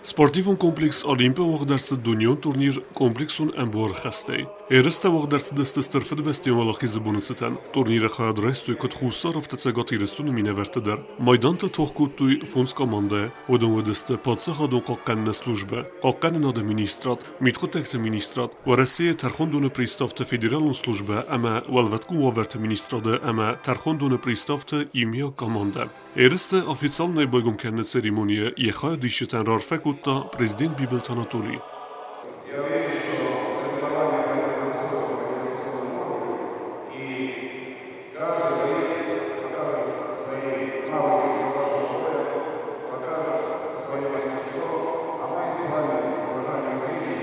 Спортивон комплекс Олимп-ы уагъд ӕрцыд дунеон турнир комплексон ӕмбуархӕстӕй. Ерыстӕ уагъд ӕрцыдысты Стыр Фыдыбӕстӕйон Уӕлахизы боны цытӕн. Турниры хайад райстой куыд Хуссар, афтӕ Цӕгат Ирыстоны минӕвӕрттӕ дӕр. Майдантыл тох кодтой фондз командӕйы. Уыдон уыдысты Паддзахадон хъахъхъӕныны службӕ, Хъахъхъӕнынады министрад, Мидхъуыддӕгты министрад, Уӕрӕсейы тӕрхондоны приставты федералон службӕ ӕмӕ Уӕлвӕткон уавӕрты министрады ӕмӕ тӕрхондоны приставты иумиаг командӕ. Ерысты официалонӕй байгом кӕныны церемонийы йӕ хайадисджытӕн раарфӕ кодта президент Бибылты Анатолий. Я уверен, что соревнования пройдут на высоком организационном уровне, и каждый боец покажет свои навыки рукопашного боя, покажет свое мастерство, а мы с вами, уважаемые зрители,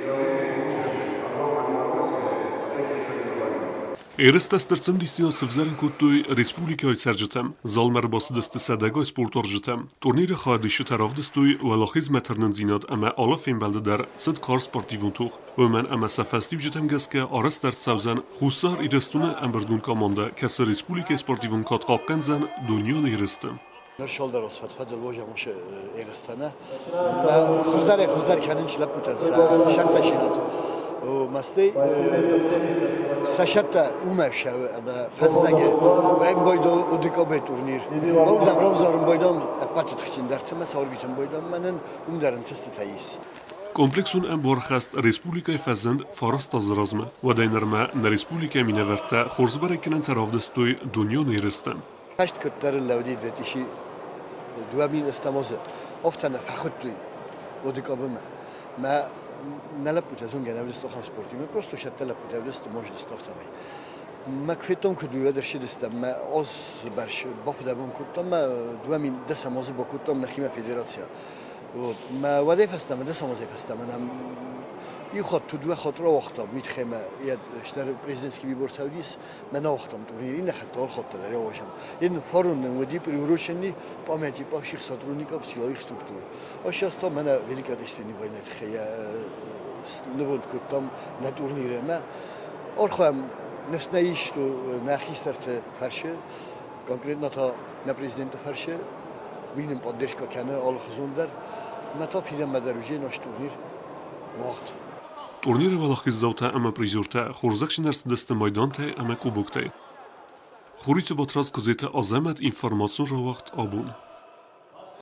я уверен, получим огромное удовольствие от этих соревнований. Ерыстӕ стыр цымыдисдзинад сывзӕрын кодтой республикӕйы цӕрджытӕм, залмӕ ӕрбацыдысты сӕдӕгай спортуарзджытӕ. Турниры хайадисджытӕ равдыстой уӕлахизмӕ тырнындзинад ӕмӕ алы фембӕлды дӕр цыд карз спортивон тох, уымӕн ӕмӕ сӕ фӕстиуджытӕм гӕсгӕ арӕзт ӕрцӕудзӕн Хуссар Ирыстоны ӕмбырдгонд командӕ, кӕцы республикӕйы спортивон кад хъахъхъӕндзӕн дунеон ерысты. Ныр шалдарос фӕд-фӕдыл возӕм уыцы ерыстӕ. Хуыздӕрӕй-хуыздӕр кӕнынц лӕппутӕн сӕ сӕнтӕсинад. Мастӕй сӕ сӕттӕ уымӕ ссӕуы ӕмӕ фӕззӕджы вӕйм байдо удыкъобӕй турнир. Уырдӕм равзарын байдам ӕппӕты тыхджындӕрты мӕ сӕ байдам мӕнӕн уым дӕр ӕнтыстытӕ ис. Комплексон ӕмбуархӕст республикӕйы фӕзынд фараст азы размӕ. Уӕдӕй нырмӕ нӕ республикӕйы минӕвӕрттӕ хорз бӕрӕггӕнӕнтӕ равдыстой дунеон ерысты. Хӕст куыддӕр лӕуди 2002 ӕстӕм азы, афтӕ нӕ фӕхуыдтой Одыкъобымӕ. Мӕ нӕ лӕппутӕ зонгӕ нӕ уыдысты ахӕм спортимӕ, просто сӕттӕ лӕппутӕ уыдысты, мождысты афтӕмӕй. Мӕ куы федтон, куыд уый, уӕд ӕрсыдыстӕм, мӕ аз бӕрц бафыдӕбон кодтам, мӕ 2010 азы бакодтам нӕхимӕ федерацийӕ. Вот. Мӕ уӕдӕй фӕстӕмӕ, дӕсӕм азӕй фӕстӕмӕ нӕм иу хатт, дыууӕ хатт рауагътам Митхемӕ, йӕ стӕр президентский выбор цӕудис, Мӕ науахтам турнири нӕ хӕдтӕ ӕлхӕдта дӕр еуазӕм. Ин фарон нин уоди приуроченный памяти павших сотрудников силовых структур. А сейчас там мӕнӕ Великой Отечественной войны тыххӕй нывонд кодтам нӕ турнирӕмӕ. Архайӕм ныфс нӕ ис, что нӕ хистӕрты фӕрсы, конкретно та нӕ президенты фӕрсы, уый нын поддержка кӕны алыхуызон дӕр. Мӕ та фидӕнмӕ дӕр уыдзӕн наш турнир уагъд. Турниры уӕлахиздзаутӕ ӕмӕ призертӕ хорзӕхджын ӕрцыдысты майдантӕй ӕмӕ кубоктӕй. Хуриты Батрадз Куыдзеты Азӕмӕт информацион рауагъд абон.